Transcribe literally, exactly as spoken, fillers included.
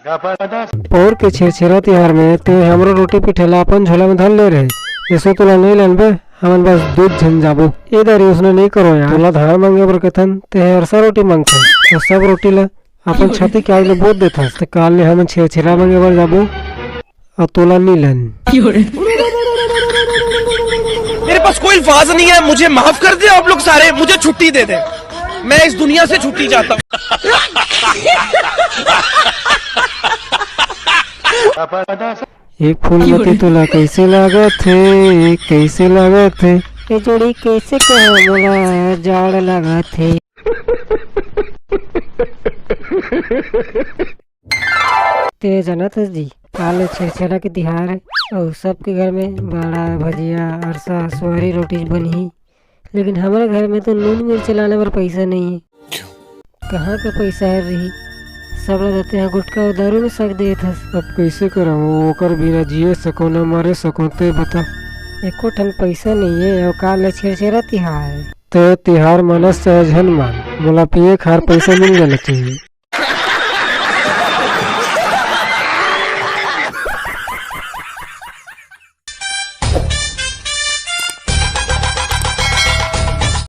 पौर के छेरछेरा तिहार में ते हमरो रोटी पीठे ला अपन झोला में धर ले रहे। एसो तोला नहीं लन बे, हमन बस दू झन जाबो। ए दारी, उसने नहीं करो यार, तोला धान मांगे बर कथन, ते हरसा रोटी मांगथन, अउ सब रोटी ला अपन छाती के आग ले बोत देथस। ते काल ले हमन छेरछेरा मांगे बर जाबो, अउ तोला नहीं लन। मेरे पास कोई अल्फाज नहीं है, मुझे माफ कर दे आप लोग सारे, मुझे छुट्टी दे दे, मैं इस दुनिया से छुट्टी चाहता हूँ। ये फूलमती तोला कैसे लागत हे, कैसे लागत हे? ये जोड़ी कैसे कहो मोला जाड़ लागत हे। ते जानत हस जी, काल छेरछेरा के तिहार हे अउ सबके घर में बड़ा भजिया, अरसा, सुहारी रोटी बनही, लेकिन हमर घर में तो नून मिर्च लाने बर पैसा नहीं हे। कहाँ का पैसा हे रही? सब ला देते हैं गुटखा अउ दारू में सक देत हस। अब कैसे करम? ओकर बिना जिए सको न मरे सको, ते बता। एको ठन पैसा नहीं हे अउ काल ले छेरछेरा तिहार हे। ते तिहार मनस चाहे झन मान, मोला पिए खार पैसा मिल जाना चाहिए।